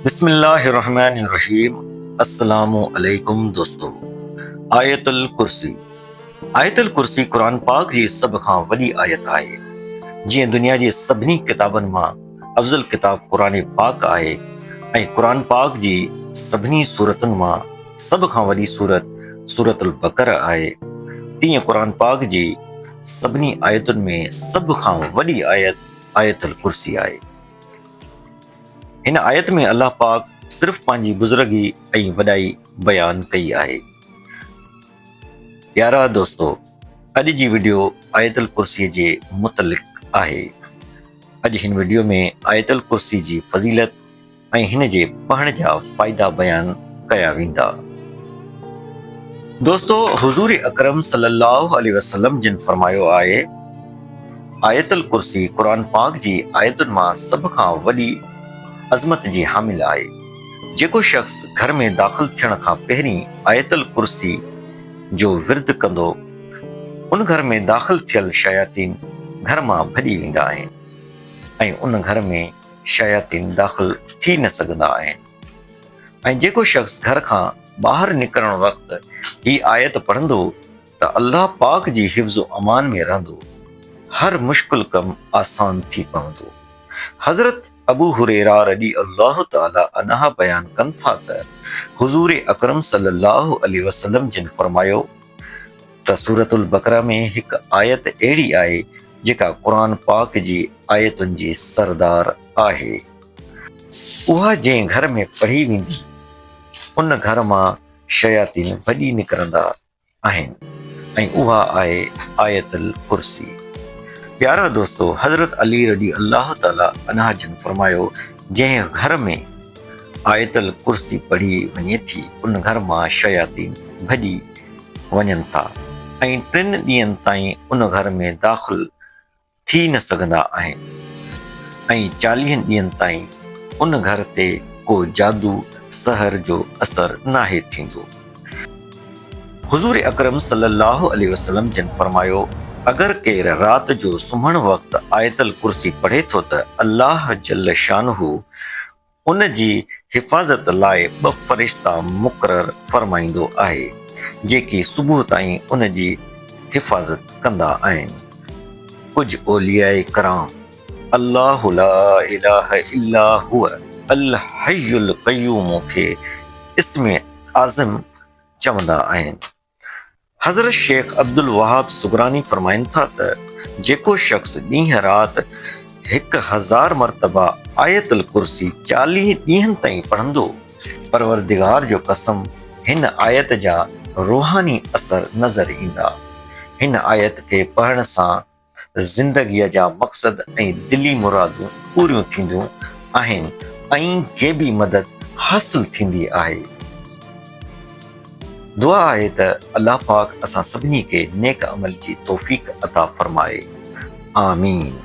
بسم الله الرحمن الرحيم السلام عليڪم دوستو آيت الڪرسي آيت الڪرسي قرآن پاڪ جي سڀ کان وڏي آيت آهي جيئن دنيا جي سڀني ڪتابن مان افضل ڪتاب قرآن پاڪ آهي ۽ قرآن پاڪ جي سڀني سورتن مان سڀ کان وڏي سورت سورت البقره آهي تيئن قرآن پاڪ جي سڀني آيتن ۾ سڀ کان وڏي آيت آيت الڪرسي آهي. هن آيت ۾ الله پاڪ صرف پنهنجي بزرگي ۽ وڏائي بيان ڪئي آهي. پيارا دوستو اڄ جي وڊيو آيت الڪرسي جي متعلق آهي. اڄ هن وڊيو ۾ آيت الڪرسي جي فضيلت ۽ هن جي پڙهڻ جا فائدا بيان ڪيا ويندا. دوستو حضور اڪرم صلي الله عليه وسلم جن فرمايو آهي، آيت الڪرسي قرآن پاڪ جي آيتن مان سڀ کان وڏي عظمت جي حامل آهي. جيڪو شخص گهر ۾ داخل ٿيڻ کان پهرين آيت الڪرسي جو ورد ڪندو ان گهر ۾ داخل ٿيل شياطين گهر مان ڀڄي ويندا آهن ۽ ان گهر ۾ شياطين داخل ٿي نه سگهندا آهن ۽ جيڪو شخص گهر کان ٻاهر نڪرڻ وقت هي آيت پڙهندو ته الله پاڪ جي حفظ و امان ۾ رهندو، هر مشڪل ڪم آسان ٿي پوندو. حضرت ابو هريره رضي الله تعالٰي عنه بيان ڪن ٿا ته حضور اڪرم صلي الله عليه وسلم جن فرمايو ته سورة البقره ۾ هڪ آيت اهڙي آهي جيڪا قرآن پاڪ جي آيتن جي سردار آهي. اها جنهن گهر ۾ پڙهي ويندي، ان گهر مان شياطين ڀڄي نڪرندا آهن ۽ اها آهي آيت الڪرسي. پيارا دوستو! حضرت علي رضي الله تعالٰي عنه جن فرمايو، جنهن گهر ۾ آيت الڪرسي پڙهي وڃي ٿي، ان گهر مان شياطين ڀڄي وڃن ٿا ۽ ٽن ڏينهن تائين ان گهر ۾ داخل ٿي نه سگهندا آهن ۽ چاليهن ڏينهن تائين ان گهر تي ڪو جادو سحر جو اثر ناهي ٿيندو. حضور اڪرم صلي الله عليه وسلم جن فرمايو، اگر ڪير رات جو سمهڻ وقت آيت الڪرسي پڙهي ٿو ته الله جل شانه ان جي حفاظت لاء ٻه فرشتا مقرر فرمائيندو آهي، جيڪي صبح تائين ان جي حفاظت ڪندا آهن. ڪجهه اولياء ڪرام الله لا اله الا هو الحي القيوم کي اسم اعظم چوندا آهن. حضرت شيخ عبدالوهاب صغراني فرمائن ٿا ته جيڪو شخص ڏينهن رات 1000 مرتبه آيت الڪرسي 40 ڏينهن تائين پڙهندو، پروردگار جو قسم هن آيت جا روحاني اثر نظر ايندا. هن آيت کي پڙهڻ سان زندگيء جا مقصد ۽ دلي مرادون پوريون ٿينديون آهن ۽ غيبي مدد حاصل ٿيندي آهي. دعا آهي ته الله پاڪ اسان سڀني کي نيڪ عمل جي توفيق عطا فرمائي. آمين.